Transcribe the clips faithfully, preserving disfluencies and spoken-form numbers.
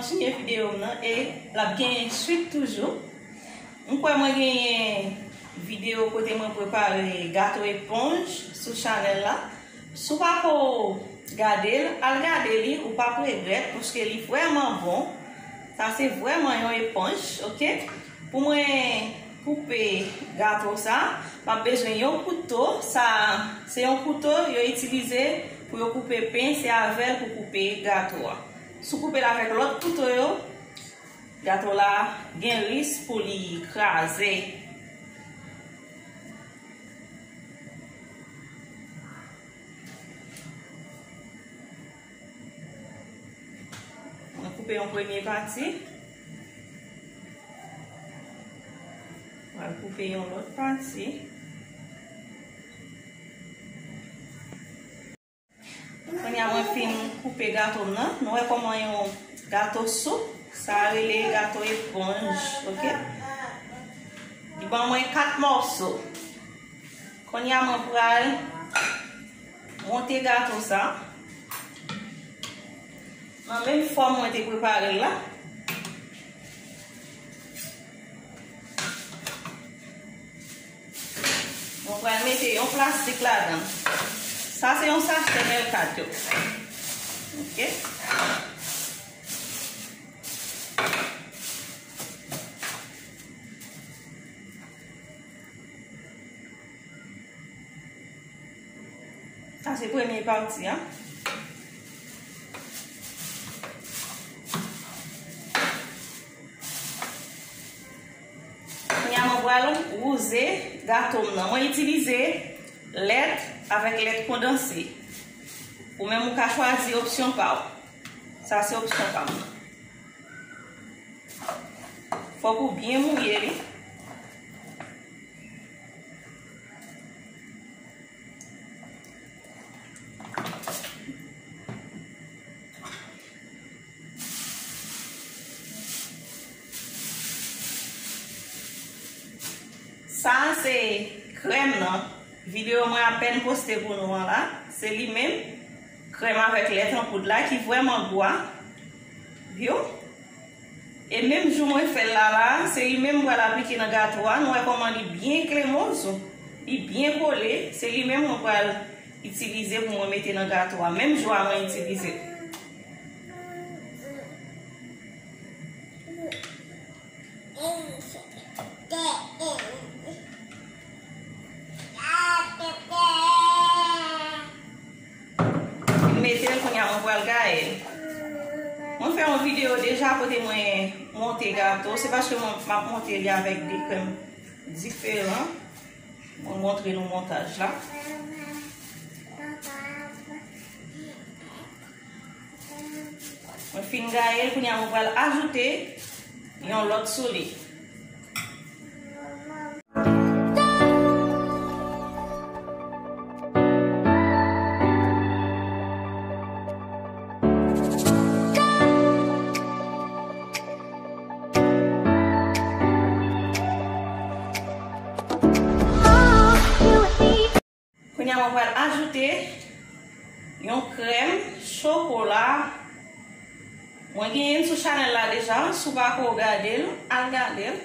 Kontinye videyo m nan e l ap gen swit toujou. M kwè mwen genyen videyo kote mwen prepare gato eponj sou chanèl la. Si w pako gade l, al gade li, ou p ap regrèt paske li vrèman bon. Sa se vrèman yon eponj, oke? Pou mwen koupe gato sa, m ap bezwen yon kouto. Sa se yon kouto yo itilize pou yo koupe pen, se avè l pou koupe gato a. Si w koupe l avèk lòt kouto yo, gato la gen risk pou li kraze. Mwen koupe yon premye pati. Mwen koupe yon lòt pati. Kounye a mwen fin koupe gato m nan. Nou wè kòman yon gato soup. Sa a rele gato eponj, oke? Li ban mwen kat mòso. Kounye a mwen pral monte gato sa nan menm fòm mwen te prepare l la. Mwen pral mete yon plastik ladan. Sa se yon sachè Melkat yo. Oke. Sa se premye pati a. Kounye a mwen pral wouze gato m nan. Mwen itilize lèt avèk lèt kondanse. Ou menm ou ka chwazi opsyon pa w. Sa se opsyon pa m nan. Fòk ou byen mouye li. Sa a se krèm nan. Videyo mwen apèn poste pou nou an la. Se li menm. Krèm avèk lèt an poud la ki vrèman gou a. Vyo. E menm jou mwen fè l la la, se li menm mwen pral aplike nan gato a. Nou wè kòman li byen kremoz, li byen kole. Se li menm mwen pral itilize pou mwen mete nan gato a. Menm jou a mwen itilize l. M mete l, kounye a mwen pral gaye l. Mwen fè yon videyo deja kote mwen monte gato. Se paske mwen, m ap monte li avèk de krèm diferan. Mwen montre nou montaj la. Mwen fin gaye l, kounye a mwen pral ajoute yon lòt sou li. Kounye a mwen pral ajoute yon krèm chokola. Mwen genyen l sou chanèl la deja. Si w pako gade l, al gade l.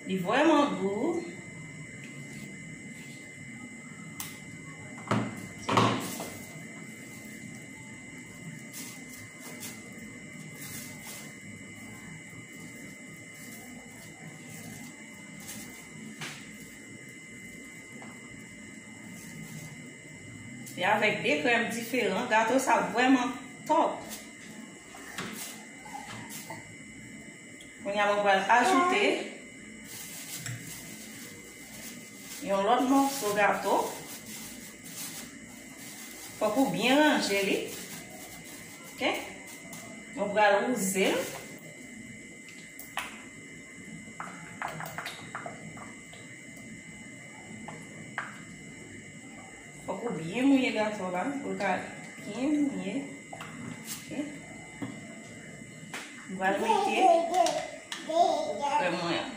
Li vrèman gou. E avèk de krèm diferan, gato sa vrèman top. Kounye a mwen pral ajoute yon lòt mòso gato. Fòk ou byen ranje li. Oke? Mwen pral wouze l. Fòk ou byen mouye gato la, pou l ka byen mouye. Oke. M pral mete krèm mwen an.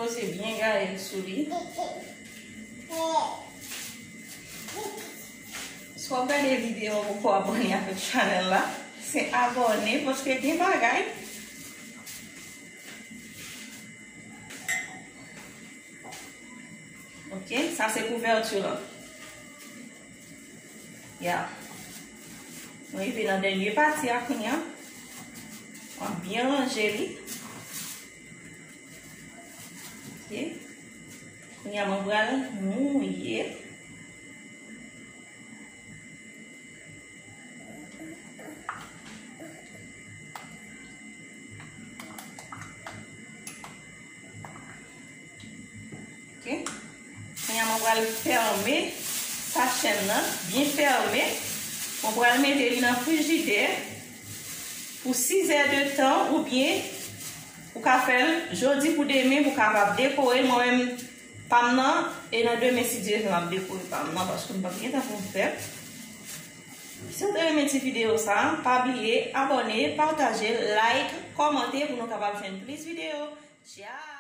Se byen gaye l sou li. Si w ap gade videyo, ou poko abòne avèk chanèl la, se abòne paske gen bagay. Ok, sa se kouvèti lan. Ya. Nou rive nan dènye pati a kounye a. Mwen byen ranje li. Ok. Kounye a mwen pral mouye. Ok. Kounye a mwen pral fèmen sa chèn nan, byen fèmen. Mwen pral mete li nan frijidè pou sis è de tan oubyen ou ka fè l jodi pou demen pou w kapab dekore l. Mwen menm, pa m nan, e nan demen, si Dye vle, m ap dekore pa m nan paske m p ap gen tan pou m fè l. Si w te renmen ti videyo sa, pa bliye abòne, pataje, like, kòmante pou nou kapab jwenn plis videyo. Tchao!